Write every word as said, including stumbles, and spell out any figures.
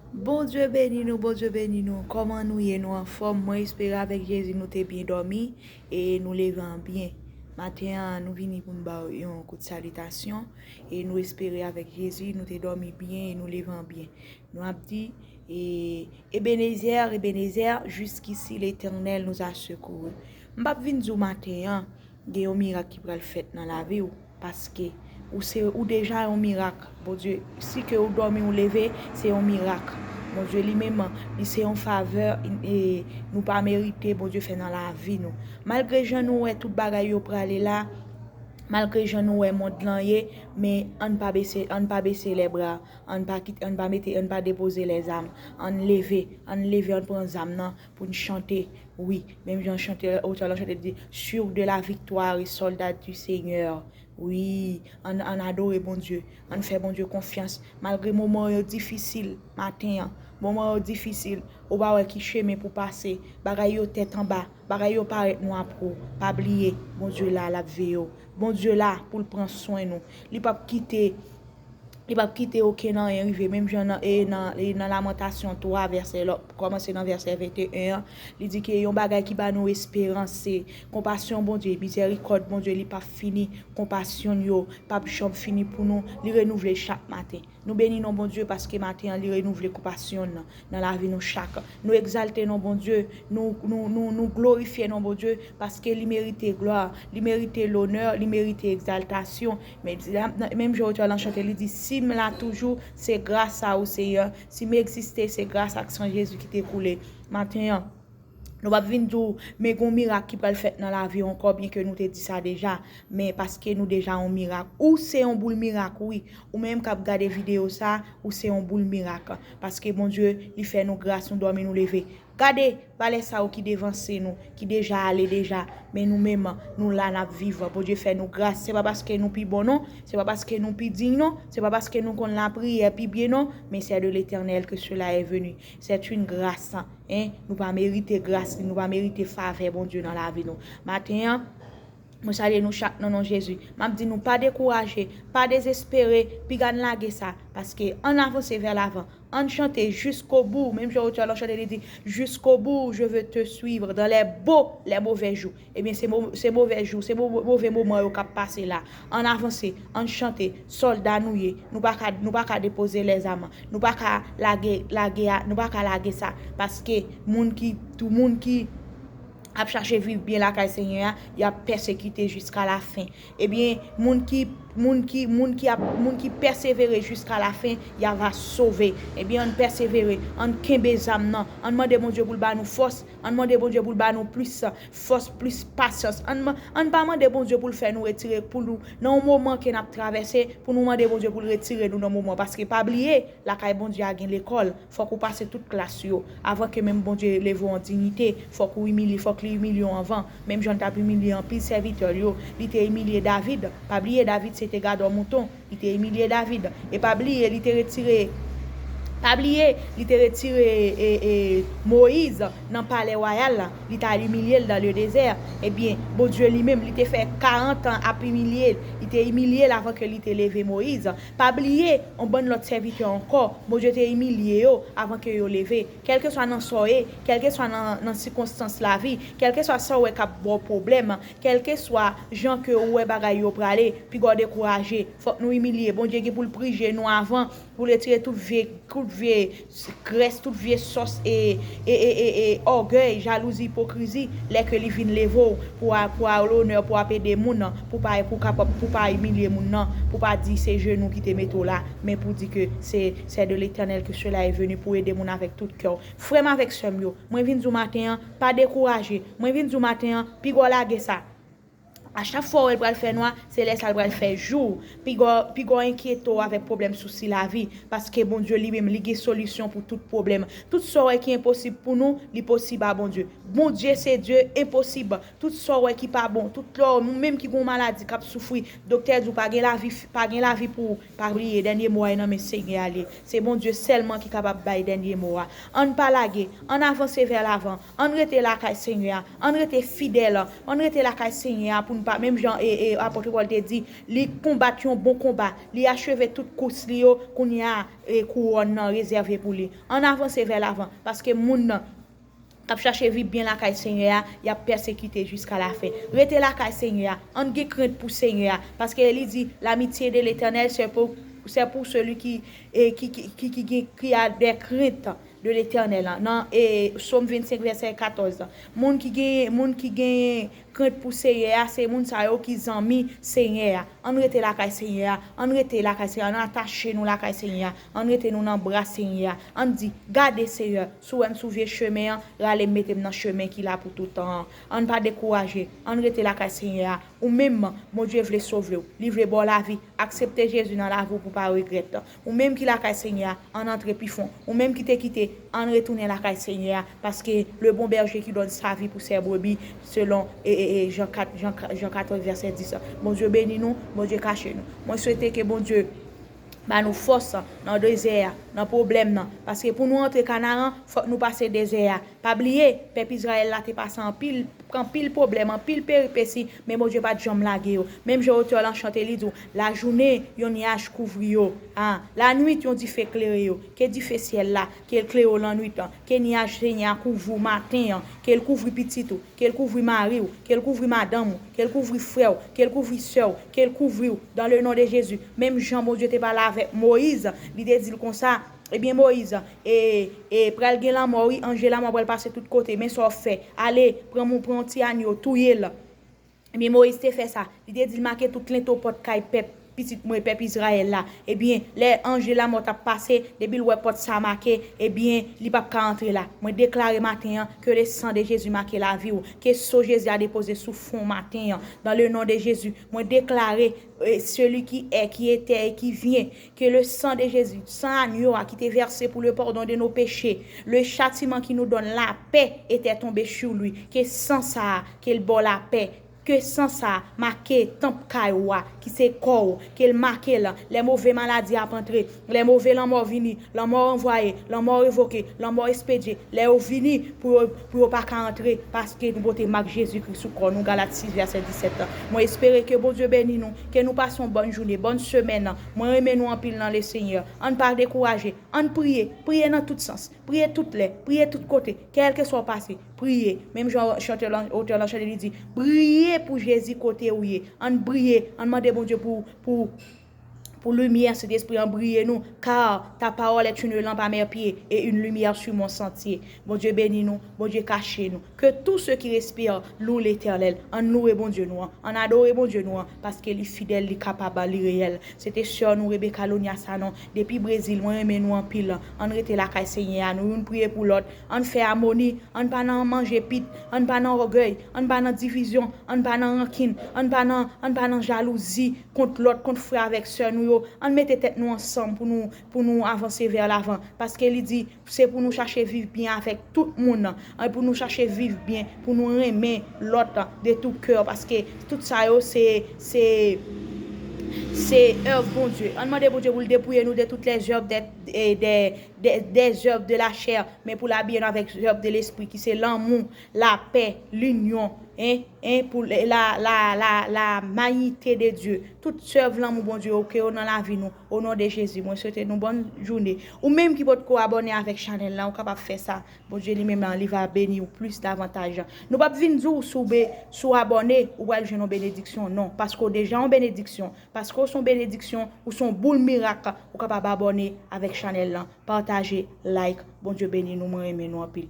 Bondye beni nou, Bondye beni nou. Kòman nou ye? Nou anfòm? Mwen espere avèk Jezi nou te byen dòmi e nou leve an byen. Maten an, nou vini pou n ba w yon kout salitasyon e nou espere avèk Jezi nou te dòmi byen e nou leve an byen. Nou ap di, e, Ebenezè, Ebenezè, jusqu'ici l'Éternel nous a secourus. M p ap vin di w maten an, gen yon mirak ki pral fèt nan lavi w, paske ou se, ou deja yon mirak. Bondye, si ke ou dòmi, ou leve, se yon mirak. Bondye li menm, li se yon favè, e, nou pa merite Bondye fè nan lavi nou. Malgre jan nou wè tout bagay yo prale la, malgre jan nou wè mond lan ye, men ann pa bese, ann pa bese lè bra, ann pa kite, ann pa mete, ann pa depoze lèzam, ann leve, ann leve, ann pran zam nan pou n chante. Wi, menm jan chante, otè lan chante di, sûr de la victoire et soldat du Seigneur. Wi, ann, ann adore Bondye, ann fè Bondye konfyans, malgre moman yo difisil maten an, moman yo difisil, ou pa wè ki chemen pou pase, bagay yo tèt anba, bagay yo parèt nwa pou ou, pa bliye, Bondye la, l ap veye w. Bondye la pou l pran swen nou. Li p ap kite, li p ap kite okenn anyen rive. Menm jan nan, e nan, e nan Lamantasyon twa, vèsè, lò, kòmanse nan vèsè venteyen an, li di ke yon bagay ki ba nou esperans, se konpasyon Bondye, mizèrikòd Bondye, li p ap fini, konpasyon l yo p ap janm fini pou nou, li renouvle chak maten. Nou beni non Bondye paske maten an li renouvle konpasyon l nan, nan lavi nou chak. Nou egzalte non Bondye, nou, nou, nou, nou glorifye non Bondye paske li merite glwa, li merite lonè, li merite egzaltasyon. Men, menm jan otè lan chante, li di, si m la toujou, se gras a ou, Seyè. Si m egziste, se gras ak san Jezi ki te koule. Maten an, nou p ap vin di w, men gen yon mirak ki pral fèt nan lavi w ankò, byenke nou te di sa deja, men paske nou deja yon mirak. Ou se yon boul mirak, wi. Ou menm k ap gade videyo sa, ou se yon boul mirak. Paske Bondye, li fè nou gras, nou dòmi, nou leve. Gade, valè sa yo ki devanse nou, ki deja ale deja, men nou menm, nou la, n ap viv. Bondye fè nou gras. Se pa paske nou pi bon, non. Se pa paske nou pi diy, non. Se pa paske nou konn lapriyè pi byen, non. Men c'est de l'Éternel que cela est venu. C'est une grâce. En, nou pa merite gras li, nou pa merite favè Bondye nan lavi nou. Maten an, mwen salye nou chak nan non Jezi. M ap di nou pa dekouraje, pa dezespere, piga n lage sa, paske ann avanse vè lavan, ann chante jusqu'au bout, menm jan otè lan chante li di, jusqu'au bout, je veux te suivre dans les beaux, les mauvais jours. Ebyen, se mo-, se movè jou, se mo-, move moman yo k ap pase la. Ann avanse, ann chante, sòlda nou ye. Nou pa ka, nou pa ka depoze lèzam. Nou pa ka lage, lage a, nou pa ka lage sa. Paske moun ki, tou moun ki ap chache viv byen lakay Senyè a, y ap pèsekite jiska lafen. Ebyen, moun ki, moun ki, moun ki ap, moun ki pèsevere jiska lafen, y ava sove. Ebyen, ann pèsevere, ann kenbe zam nan, ann mande Bondye pou l ba nou fòs, ann mande Bondye pou l ba nou plis fòs, plis pasyans. Ann, ann pa mande Bondye pou l fè nou retire, pou nou, nan yon moman ke n ap travèse, pou nou mande Bondye pou l retire nou nan moman. Paske pa bliye, lakay Bondye a gen lekòl. Fòk ou pase tout klas yo. Avan ke menm Bondye leve w an diyite, fòk ou imilye, fòk li imilye w anvan. Menm jan l t ap imilye anpil sèvitè l yo. Li te imilye David. Pa bliye, David se te gadò mouton. Li te imilye David. E pa bliye, li te retire, pa bliye, li te retire, e, e, Moyiz nan palè wayal la. Li t al imilye l dans le désert. Ebyen, Bondye li menm, li te fè karant an ap imilye l. Li te imilye l avan ke li te leve Moyiz. Pa bliye, yon bann lòt sèvitè ankò, Bondye te imilye yo avan ke yo leve. Kèlkeswa nan sa w ye, kèlkeswa nan, nan sikonstans lavi, kèlkeswa sa w wè k ap ba w pwoblèm, kèlkeswa jan ke ou wè bagay yo prale, piga w dekouraje. Fòk nou imilye. Bondye gen pou l prije nou avan, pou l retire tout vye, tout vye grès, tout vye sòs e, e, e, e, e ògèy, jalouzi, ipokrizi, lè ke li vin leve w pou a, pou a lonè, pou ap ede moun nan, pou pa, pou kapab, pou pa imilye moun nan, pou pa di se jenou ki te mete w la, men pou di ke se, c'est de l'Éternel que cela est venu, pou ede moun avèk tout kè w. Frè m avèk sè m yo, mwen vin di w maten an, pa dekouraje. Mwen vin di w maten an, piga w lage sa. A chak fwa w wè l pral fè nwa, se lè sa l pral fè jou. Piga w, piga w enkyete w avèk pwoblèm, sousi lavi, paske Bondye li menm, li gen solisyon pou tout pwoblèm. Tout sa w wè ki enposib pou nou, li posib a Bondye. Bondye se Dye enposib. Tout sa w wè ki pa bon, tout lè w menm ki gen yon maladi k ap soufri, doktè di w pa gen lavi, pa gen lavi pou ou, pa bliye, dènye mo a nan men Senyè a l ye. Se Bondye sèlman ki kapab bay dènye mo a. Ann pa lage, ann avanse vè lavan, ann rete lakay Senyè a, ann rete fidèl, ann rete lakay Senyè a pou n Menm jan e, e, apot Pòl te di, li konbat yon bon konba, li acheve tout kous li yo, kounye a e, kouwòn nan rezève pou li. Ann avanse vè lavan, paske moun nan k ap chache viv byen lakay Senyè a, y ap pèsekite jiska lafen. Rete lakay Senyè a, ann gen krent pou Senyè a, paske li di, l'amitié de l'Éternel, c'est pour, c'est pour celui qui, e, qui, qui, qui, qui, qui a des craintes de l'Éternel, nan e, Sòm vennsenk, vèsè katòz. Moun ki gen, moun ki gen krent pou Senyè a, se moun sa yo ki zanmi Senyè a. Ann rete lakay Senyè a, ann rete lakay Senyè a, ann atache nou lakay Senyè a, ann rete nou nan bra Senyè a. Ann di, gade Senyè, si w wè m sou vye chemen an, rale m mete m nan chemen ki la pou toutan an. Ann pa dekouraje, ann rete lakay Senyè a. Ou menm, Bondye vle sove w, li vle ba w lavi. Aksepte Jezi nan lavi w pou w pa regrèt. Ou menm ki lakay Senyè a, ann antre pi fon. Ou menm ki te kite, ann retounen lakay Senyè a, paske le bon berger qui donne sa vie pour ses brebis, selon e, e, e, Jan kat, Jan, Jan katòz, vèsè dis. Bondye beni nou, Bondye kache nou. Mwen swete ke Bondye ba nou fòs nan dezè a, nan pwoblèm nan. Paske pou nou antre Kanaran, fòk nou pase dezè a. Pa bliye, pèp Izrayèl la te pase anpil, anpil pwoblèm, anpil peripesi, men Bondye pa t janm lage yo. Menm jan otè lan chante, li di w, lajounen, yon nyaj kouvri yo. A, lannuit, yon dife klere yo. Ke dife syèl la, ke l klere w lannuit lan. Ke nyaj Senyè a kouvri w maten an, ke l kouvri pitit ou, ke l kouvri mari w, ke l kouvri madanm ou, ke l kouvri frè w, ke l kouvri sè w, ke l kouvri w, dans le nom de Jésus. Menm jan Bondye te pale avèk Moyiz, li te di l konsa, ebyen, Moyiz, e, e pral gen lanmò, wi, anj de lanmò pral pase tout kote, men sa w fè, ale, pran moun, pran yon ti anyo, touye l. Ebyen, Moyiz te fè sa. Li te di l make tout lento pòt kay pèp, pitit mwen, pèp Izrayèl la. Ebyen, lè anj de lanmò t ap pase, depi l wè pòt sa make, ebyen, li p ap ka antre la. Mwen deklare maten an, que le sang de Jésus make lavi w. Ke so Jezi a depoze sou fwon w maten an. Dans le nom de Jésus, mwen deklare, e, celui qui est, qui était et qui vient, que le sang de Jésus, san anyo a ki te vèse pour le pardon de nos péchés, le châtiment qui nous donne la paix était tombé sur lui, ke san sa a, ke l ba w lapè, ke san sa a make tanp kay ou a, ki se kò w, ke l make l, lè move maladi ap antre, lè move lanmò vini, lanmò ranvwaye, lanmò revoke, lanmò espedye, lè yo vini pou yo, pou yo pa ka antre, paske nou pote mak Jezikri sou kò nou, Galat sis, vèsè disèt. Mwen espere ke Bondye beni nou, ke nou pase yon bòn jounen, bòn semèn. Mwen renmen nou anpil nan Lesenyè. Ann pa dekouraje, ann priye, priye nan tout sans, priye tout lè, priye tout kote, kèlkeswa w pase, priye. Menm jan chantè lan, otè lan chante, li di, priye pou Jezi kote ou ye. Ann priye, ann mande Bondye pou, pou, pou limyè Sentespri an briye nou, car ta parole est une lampe à mes pieds et une lumière sur mon sentier. Bondye beni nou, Bondye kache nou. Que tout ce qui respire loue l'Éternel. Ann louwe Bondye nou an, ann adore Bondye nou an, paske li fidèl, li kapab, li reyèl. Se te sè nou Rebecca Lonia Sanon, depi Brezil, mwen renmen nou anpil. Ann rete lakay Senyè a, nou youn priye pou lòt. Ann fè amoni, ann pa nan manje pit, ann pa nan ògèy, ann pa nan divizyon, ann pa nan rankin, ann pa nan, ann pa nan jalouzi kont lòt, kont frè avèk sè nou yo. Ann mete tèt nou ansanm pou nou, pou nou avanse vè lavan. Paske li di, se pou nou chache viv byen avèk tout moun. E pou nou chache viv byen, pou nou renmen lòt de tout cœur. Paske tout sa yo, se, se, se èv Bondye. Ann mande Bondye pou l depouye nou de toutes les œuvres des, des, des, des œuvres de la chair, men pou l abiye nou avèk œuvres de l'esprit, ki se lanmou, lapè, linyon, en, en, pou la, la, la, la mayite de Dye. Tout sèv lanmou Bondye yo, ke yo nan lavi nou. O non de Jezi, mwen swete nou bòn jounen. Ou menm ki potko abòne avèk chanèl la, ou kapab fè sa. Bondye li menm, li va beni w plis davantaj. Nou p ap vin di w si w be, si w abòne, ou pral jwenn yon benediksyon. Non, paske w deja yon benediksyon. Paske w se yon benediksyon, ou se yon boul mirak, ou kapab abòne avèk chanèl lan. Pataje, like. Bondye beni nou, mwen renmen nou anpil.